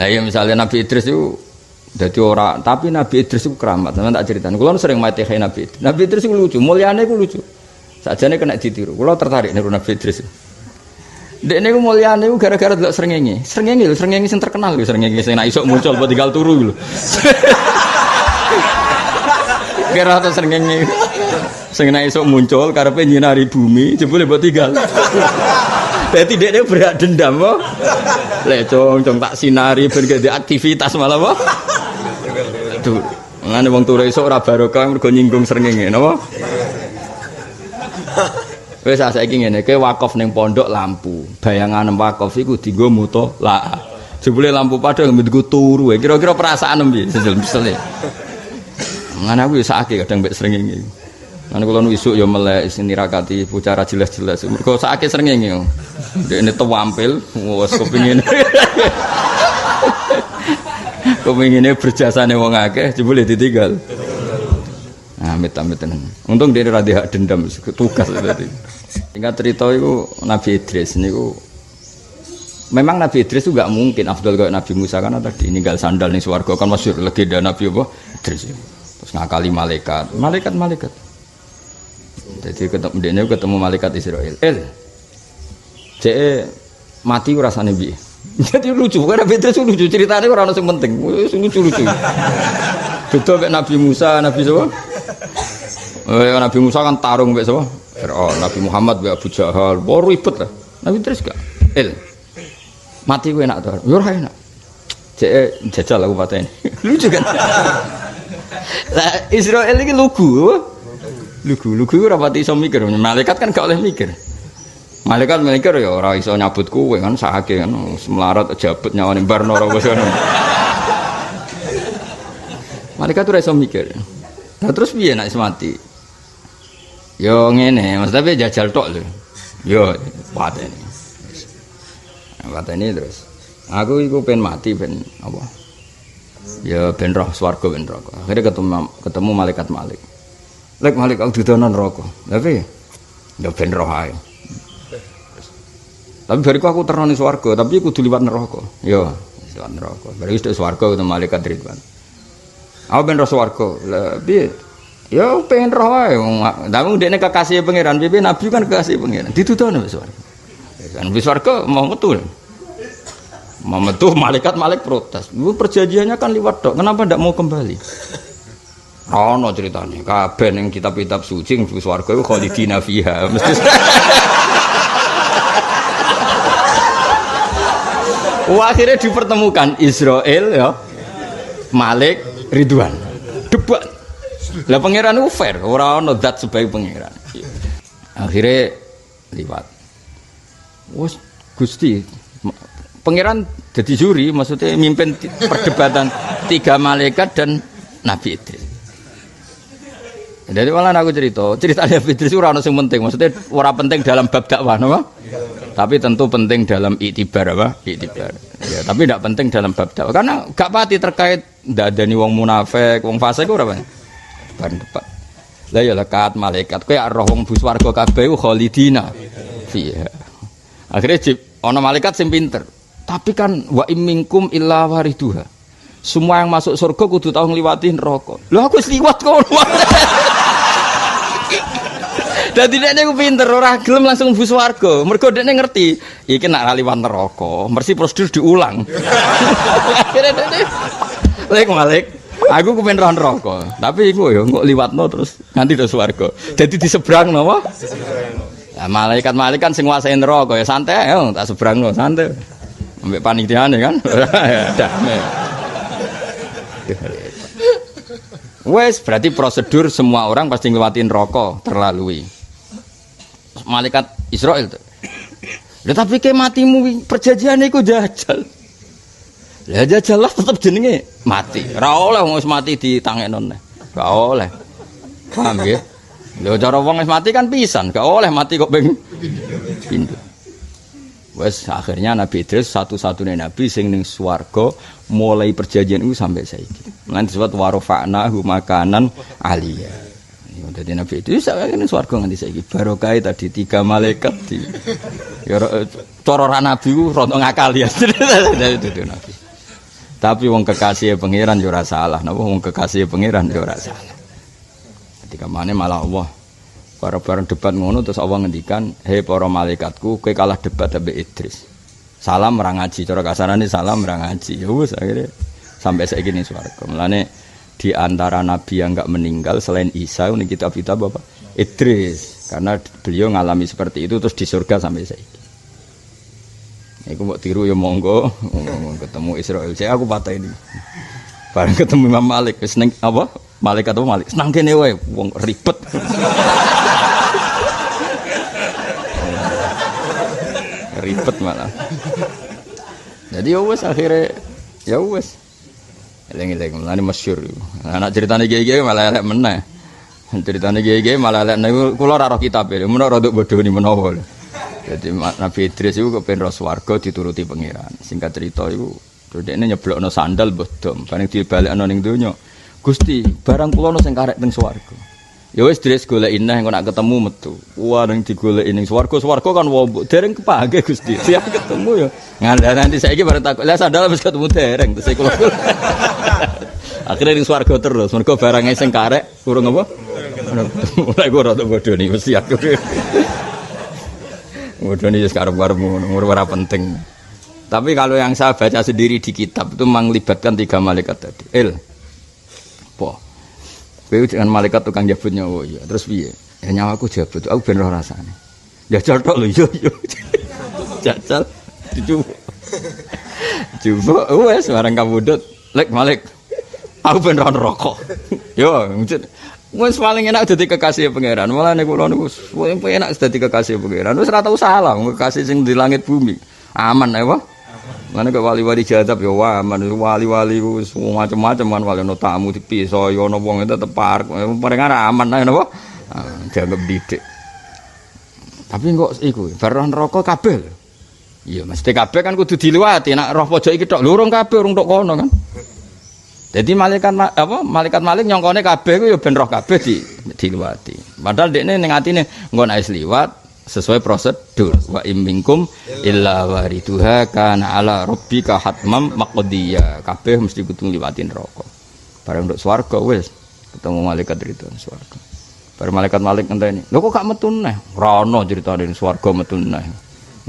Nah iya misalnya Nabi Idris itu jadi orang, tapi Nabi Idris itu keramat. Sampeyan tak critani. Kulo sering mati kayak Nabi Idris. Nabi Idris itu lucu, mulyane itu lucu. Sajane kena ditiru. Kulo tertarik niru Nabi Idris. Dekne iku mulyane iku gara-gara delok srengenge. Srengenge lho, srengenge sing terkenal lho, srengenge sing nek isuk muncul buat tinggal turu lho. Kira ta srengenge sing nek isuk muncul karepe nyinari bumi, jebule mbok tinggal. Dadi dekne berhak dendam kok. Lek cong cong tak sinari ben gak aktivitas malah apa? Duh, ngene wong turu esuk ora barokah mergo nyinggung srengenge, napa? Wis saiki ngene, kowe wakaf ning pondok lampu. Bayangan wakaf iku dienggo mutolaah. Jebule lampu padha nggo turu. Kira-kira perasaan piye? Sesel-sesel. Ngene aku ya sakake kadang mbek srengenge. Ngene kula nu isuk ya melek sing nirakati bocah jelas-jelas. Mergo sakake srengenge. Dekne tewampil, wes kepingin. Kepingine berjasane wong akeh jebule ditinggal. Amit amit tenan. Untung dia ora hak dendam tugas berarti. Singkat cerita itu Nabi Idris niku memang Nabi Idris itu gak mungkin afdal kayak Nabi Musa kan tadi ninggal sandal ning swarga kan masyhur legenda Nabi apa Idris. Terus ngakali malaikat, malaikat-malaikat. Jadi ketemu dia ketemu malaikat Israel. El. Cek mati ku rasane piye? Jadi lucu, karena Nabi Idris lucu ceritanya ora ono sing penting. Lucu-lucu. Beda mek Nabi Musa, Nabi sapa? Nabi Musa kan tarung mek sapa? Fir'aun, Nabi Muhammad mbek Abu Jahal. Wah ribet lah. Nabi Idris gak. El. Mati ku enak to. Ya ora enak. Cek jajal aku pateni. Lucu kan? Lah Israel iki lugu. Lugu, lugu ora pati iso mikir. Malaikat kan gak oleh mikir. Malaikat mikir ya ora iso nyabut kowe kan sakake kan melarat jabut nyawane barno ora wis ngono. Malaikat ora iso mikir. Lah terus piye nek mati? Yo ngene, maksudnya jajal tok lho. Yo pateni. Pateni terus. Aku iku pengen mati ben apa? Ya ben roh swarga ben neraka. Akhirnya ketemu malaikat Malik. Lek Malik aku didono neraka. Lha piye? Ya ben roh ae. Tapi bariku aku terno ning swarga, tapi kudu liwat neraka. Yo, liwat neraka. Bariku wis swarga ketemu malaikat Ridwan. Aku ben roh swarga. Lah piye? Ya pengen roh ae. Tapi ndekne kekasih pangeran, piye nabi kan kekasih pangeran. Ditudono wis swarga. Kan wis swarga mau metu. Mau metu malaikat malik protes. Lu perjanjiannya kan liwat tok. Kenapa ndak mau kembali? Ono ceritanya. Kabeh ning kitab-kitab suci ning swarga iku khalidina fiha. Mesti wah, akhirnya dipertemukan Israel ya, Malik, Ridwan. Debat. Lah pangeran itu fair, ora ono zat sebagai pangeran. Akhirnya liwat. Wes Gusti, pangeran jadi juri, maksudnya mimpin perdebatan tiga malaikat dan Nabi Idris. Jadi malah aku cerita, cerita Nabi Idris ora ono sing penting, maksudnya ora penting dalam bab dakwah, napa? Tapi tentu penting dalam iktibar apa? Iktibar. Ya, tapi tidak penting dalam bab dakwah karena gak pati terkait ndadani wong munafik, wong fasik ora apa. Bar debat. Lah ya lekat malaikat kowe roh wong bu swarga kabeh ku khalidina fiha. Akhirnya jib, ana malaikat sing pinter. Tapi kan wa imminkum illa wariduha. Semua yang masuk surga kudu tau ngliwati neraka. Lho aku wis liwat kok. Dadi dekne ku pinter ora gelem langsung mlebu swarga. Mergo dekne ngerti iki nek ra liwat neraka, mesti prosedur diulang. Akhirnya dekne lek malik, aku kepen roh neraka. Tapi iku ya kok liwatno terus nganti do swarga. Dadi diseberang napa? Lah malaikat-malaikat kan sing nguasai neraka ya santai ayo tak seberangno santai. Ambek panitiane kan. Damai. Wes berarti prosedur semua orang pasti nglewatin neraka terlalui. Malaikat Israel tuh. Lah tapi ke matimu perjanjian iku jajal. Lah jajal lah tetep jenenge mati. Ora oleh wong wis mati ditangekno neh. Gak oleh. Paham nggih? Lho cara wong wis mati kan pisan, gak oleh mati kok ping pindho. Wes akhirnya Nabi Idris satu-satunya nabi sing ning swarga mulai perjanjian itu sampai saiki. Mulane disebut warafa'nahu makanan aliyah. Dadi Nabi Idris saiki ning swarga nganti saiki. Barokah tadi tiga malaikat di ya cara ora nabi ku rada ngakali ya. Dadi nabi. Tapi wong kekasih pangeran yo ora salah. Napa wong kekasih pangeran yo ora salah. Ketika mana malah Allah bareng-bareng debat ngono terus Allah ngendikan, "Hei para malaikatku, kowe kalah debat ambek Idris." Salam ora ngaji, cara kasarane salam ora ngaji. Ya wis akhirnya sampai saiki ning swarga. Mulane di antara nabi yang enggak meninggal selain Isa ini kitab-kitab apa? Idris. Karena beliau ngalami seperti itu terus di surga sampai saiki. Iku mbok tiru ya monggo, ketemu Israel. Saya aku patah ini. Bareng ketemu Imam Malik, wis ning apa? Malaikat apa Malik? Senang kene wae, wong ribet. Ribet malah. Jadi ya wis akhirnya ya wis. Eling-eling mulane masyhur. Anak ceritane kiai-kiai malah elek meneh. Ceritane kiai-kiai malah elek niku kula ora roh kitabe, menawa rada bodhoni menawa. Jadi Nabi Idris itu kepen roh swarga dituruti pangeran. Singkat cerita iku dekne nyeblokno sandal mbah dom, bareng dibalekno ning donya. Gusti, barang kula ono sing karek teng swarga. Ya wis Idris golek ineh engko nak ketemu metu. Wah ning digoleki ning swarga, swarga kan wombok. Dereng kepanggih Gusti. Siap ketemu ya. Ngandha nanti saiki bareng takok, lah sandal wis ketemu dereng terus kula. Akhirnya ning swarga terus, mergo barange sing karek urung apa? Mulai gua rada bodho nih mesti aku. Bodoh ini sekarang-karang ora penting. Tapi kalau yang saya baca sendiri di kitab itu melibatkan 3 malaikat tadi. El, po, kowe dengan malaikat tukang jabut nyawa iya. Terus piye? Ya nyawaku jabut, aku ben roh rasane. Jajal tok lho iya iya. Jajal dicoba. Coba wes barang kabudut, lek malik. Aku ben roh neraka. Yo, wis paling enak dadi kekasih pangeran. Malah nek kula niku enak dadi kekasih pangeran. Wis ora tau salah, kekasih sing di langit bumi. Aman ya, Pak. Lan nek wali-wali jadab ya wah, aman wali-wali wis macam-macam kan wali ono tamu dipisoi ono wong tetep parek. Paling aman ae napa? Dianggap didik. Tapi kok iku bar roh neraka kabeh lho. Iya, mesti kabeh kan kudu diliwati. Nek roh pojok iki tok lho urung kabeh urung tok kono kan. Jadi malaikat apa malaikat malik nyongkone kabeh ku ya ben roh kabeh diliwati. Padahal dekne ning atine engko nek wis liwat sesuai prosedur wa im minkum illa wariduha kana ala rabbika hatmam maqdiya. Kabeh mesti kudu ngliwati neraka. Bareng nduk swarga wis ketemu malaikat ridwan swarga. Bareng malaikat malik ngenteni. Lho kok gak metu neh? Ora ono critane swarga metu neh.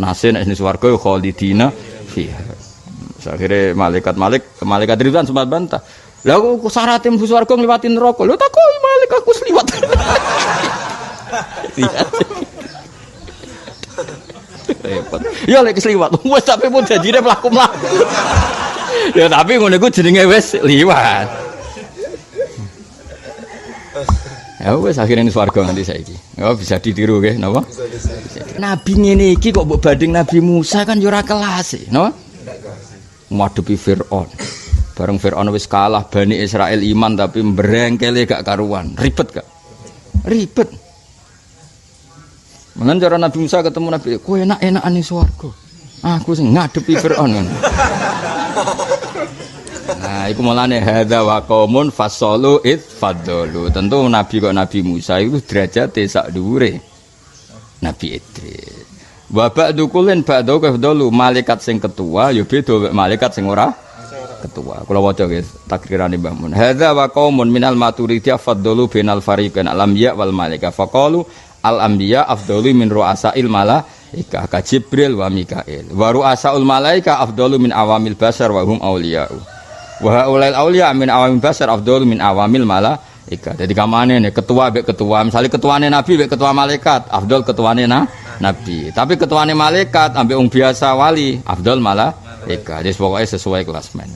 Nase nek ning swarga ya khalidina fiha. Akhirnya malaikat malik, malaikat Ridwan sempat bantah. Lah kok syaratnya mlebu swarga ngliwati neraka. Lho takoki malik aku sliwat. Repot. Ya lek sliwat. Wes tapi pun janjine mlaku-mlaku. Ya tapi ngono iku jenenge wis liwat. Ya wes akhirnya ning swarga nganti saiki. Ya bisa ditiru nggih napa? Nabi ngene iki kok mbok banding Nabi Musa kan yo ora kelas, napa? Ngadepi Fir'aun. Bareng Fir'aun wis kalah Bani Israel iman tapi mbrengkele gak karuan. Ribet gak? Ribet. Menen cara Nabi Musa ketemu Nabi, kowe enak-enakan ning swarga. Aku sing ngadepi Fir'aun. Nah, iku mulane hadza wa qaumun fasalu id fadlu. Tentu Nabi kok Nabi Musa iku derajate sak dhuwure Nabi Idris. Wa ba'du kullin ba'du kafdalu malaikat sing ketua ya beda mek malaikat sing ora ketua. Kula waca guys takrirane Mbah Mun. Hadza wa qaumun minal maturidiyah fadlu bainal fariqain al anbiya wal malaika. Faqalu al anbiya afdalu min ru'asail malaika ka Jibril wa Mikail. Wa ru'asaul malaika afdalu min awamil basar wa hum auliya'u. Wa haulail auliya min awamil basar afdalu min awamil malaika. Jadi kamane nih ketua mbek ketua, misalnya ketuane nabi mbek ketua malaikat, afdal ketuane nabi. Tapi ketuane malaikat ambek wong biasa wali, afdal malaika. Jadi pokoknya sesuai klasmen.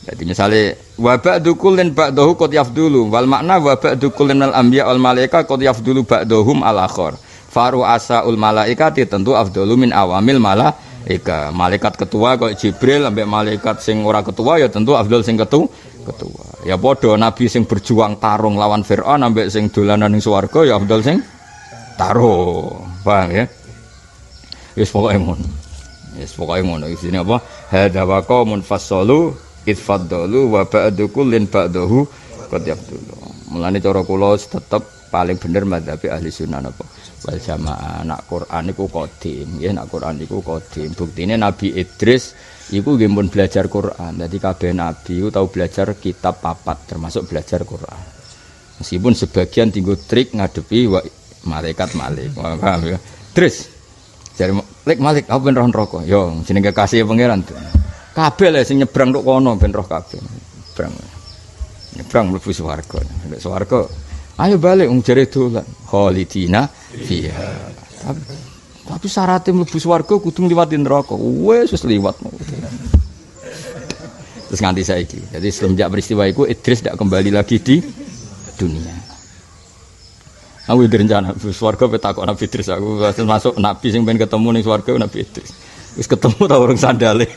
Jadi misalnya wa ba'du kullin ba'dahu qad yafdulu wal makna wa ba'du kullin al anbiya wal malaika qad yafdulu ba'dahum al akhar. Faru asaul malaikati tentu afdalu min awamil malaika. Malaikat ketua kok Jibril ambek malaikat sing ora ketua ya tentu afdal sing ketua. Ya padha nabi sing berjuang tarung lawan Firaun ambek sing dolanan ning swarga ya afdal sing tarung. Paham ya? Wis pokoke ngono. Wis pokoke ngono. Isine apa? Hadza wa qaumun fassalu itfaddalu wa ba'du kullin ba'dahu qad yafdulu. Mulane cara kula tetep paling bener mazhab ahli sunnah napa wal jamaah. Nak Quran iku qadim, nggih, nak Quran iku qadim. Buktine Nabi Idris Iku nggih pun belajar Quran. Dadi kabeh nabi iku tau belajar kitab papat termasuk belajar Quran. Meskipun sebagian tinggo trik ngadepi malaikat malik. Paham ya? Terus jare Malik Malik aku ben roh neraka. Yo jenenge kekasih pangeran. Kabeh lho sing nyebrang tok kono ben roh kabeh. Nyebrang. Nyebrang mlebu swarga. Nek swarga ayo balik wong jare dolan. Khalidina fiha. Tapi syaratnya mlebu swarga kudu ngliwati neraka. Wes wis liwat. Terus nganti saiki. Jadi semenjak peristiwa itu Idris tidak kembali lagi di dunia. Aku direncana swarga petakok Nabi Idris aku masuk nabi sing pengen ketemu ning swarga Nabi Idris. Wis ketemu ta urung sandale.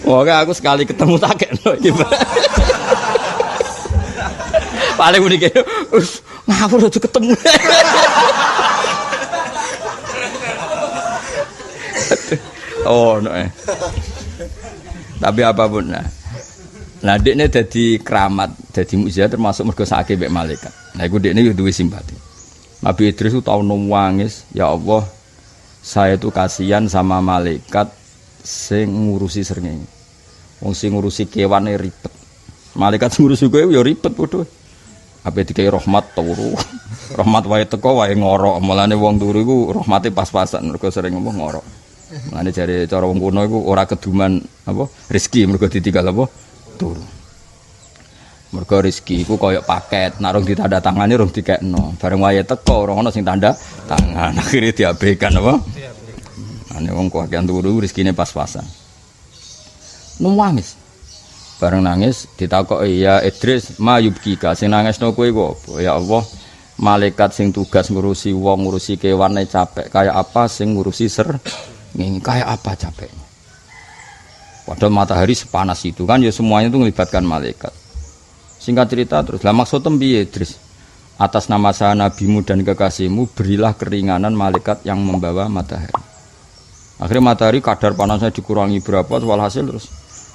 Wah, aku sekali ketemu tak kekno iki. Paling muni kene wis ngawur aja ketemu. Oh, no. Tapi apapun nah. Nah, dekne dadi keramat, dadi mukjizat termasuk mergo sakake mbek malaikat. Nah, iku dekne yo duwe simpati. Nabi Idris itu tau nangis, ya Allah, saya itu kasihan sama malaikat sing ngurusi srengenge. Wong sing ngurusi kewane ribet. Malaikat sing ngurusi kowe yo ribet padha. Ape dikai rahmat turu. Rahmat wae teko wae ngorok. Mulane wong turu iku rahmate pas-pasan mergo sering ngomong ngorok. Mulane jare cara wong kuno iku ora keduman apa rezeki mergo ditinggal apa turu. Mergo rezeki iku koyo paket, nek rong ditandatangani rong dikekno. Bareng wae teko ora ono sing tanda tangan, akhire diabaikan apa? Ane wong kakean turu rezekine pas-pasan. Nangis. Bareng nangis ditakoki ya Idris ma yubkika sing nangisno kowe iku apa? Ya Allah, malaikat sing tugas ngurusi wong, ngurusi kewane capek, kayak apa sing ngurusi srengenge, kayak apa capeknya. Padahal matahari sepanas itu kan ya semuanya itu melibatkan malaikat. Singkat cerita terus, lah maksudnya piye Idris? Atas nama saya nabimu dan kekasihmu berilah keringanan malaikat yang membawa matahari. Akhirnya matahari kadar panasnya dikurangi berapa, walhasil terus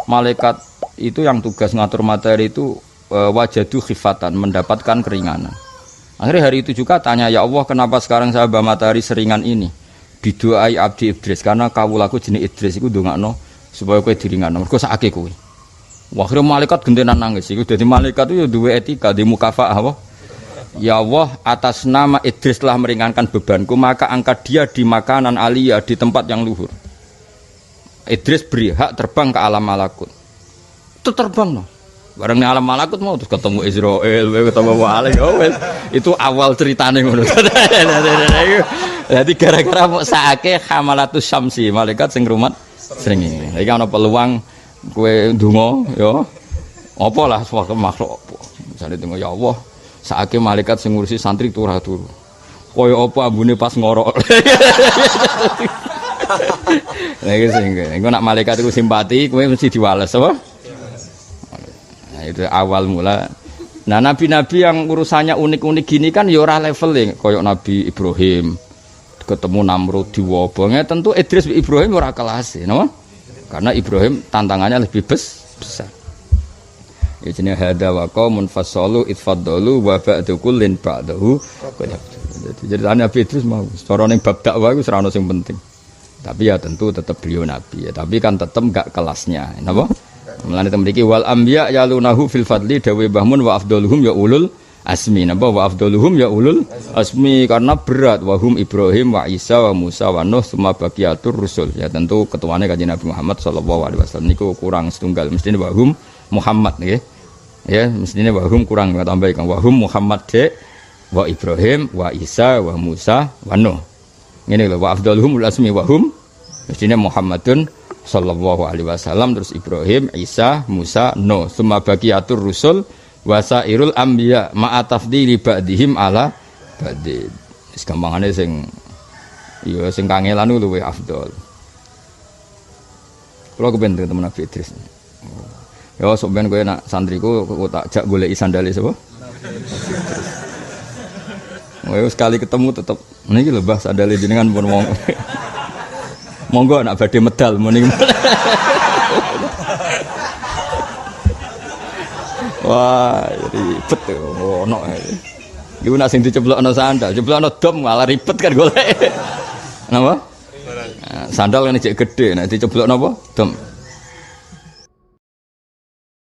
malaikat itu yang tugas ngatur matahari itu wajadu khifatan, mendapatkan keringanan. Akhirnya hari itu juga tanya, ya Allah kenapa sekarang saya bawa matahari seringan ini? Bidu'ai abdi Idris, karena kawulaku jenis Idris itu ndongakno supaya kowe diringanno. Mergo sakake kowe. Akhirnya malaikat gentenan nangis. Iku dadi malaikat itu ya duwe etika, di mukafaah apa? Ya Allah, atas nama Idris telah meringankan bebanku, maka angkat dia di makanan aliyah, di tempat yang luhur. Idris beri hak terbang ke alam malakut. Itu terbang no. Bareng alam malakut mau terus ketemu Israel, ketemu wali, oh, itu awal ceritane ngono. Jadi gara-gara mau sakake hamalatus syamsi, malaikat sing rumat srengenge. Iki ana peluang kowe ndonga ya. Apa lah makhluk apa. Misale ndonga ya Allah, sakake malaikat sing ngurusi santri turu-turu. Kaya apa ambune pas ngorok. Lha iki sing engko nak malaikat iku simpati, kowe mesti diwales apa? Nah, itu awal mula. Nah, nabi-nabi yang urusannya unik-unik gini kan ya ora level koyo Nabi Ibrahim ketemu Namrud diwobonge, tentu Idris Ibrahim ora kelas, no? Karena Ibrahim tantangannya lebih besar. Ya jenenge hadza wa qaumun fasalu itfaddalu wa ba'du kullin ba'dahu. Jadi Nabi Idris mau cara ning bab dakwah iku ora ono sing penting. Tapi ya tentu tetap beliau nabi ya, tapi kan tetap enggak kelasnya. Napa? Mulane teng mriki wal anbiya yalunahu fil fadli dawe bahmun wa afdaluhum ya ulul azmi. Napa wa afdaluhum ya ulul azmi karena berat wa hum Ibrahim wa Isa wa Musa wa Nuh summa baqiyatur rusul. Ya tentu ketuane Kanjeng Nabi Muhammad sallallahu alaihi wasallam niku kurang setunggal mestine wa hum Muhammad nggih. Ya mestine wa hum kurang tambah kang wa hum Muhammad de wa Ibrahim wa Isa wa Musa wa Nuh. Ngene lho wa afdaluhum ul azmi wa hum mestine Muhammadun sallallahu alaihi wasallam terus Ibrahim, Isa, Musa, Nuh summa baqiyatur rusul wa sairul anbiya ma'a tafdili ba'dihim ala ba'd. Wis gampangane sing ya sing kangelan luwih afdol. Kula kepen ketemu Nabi Idris. Ya sok ben kowe nak santriku tak jak goleki sandale sapa? Wah, sekali ketemu tetep niki lho Mbah sandale jenengan pun wong. Monggo nak badhe medal muni. Wah, ribet ono. Iku nak sing diceblokno sandal, ceblokno dom malah ribet kan golek. Napa? Sandal kan jek gede, nek diceblok napa? Dom.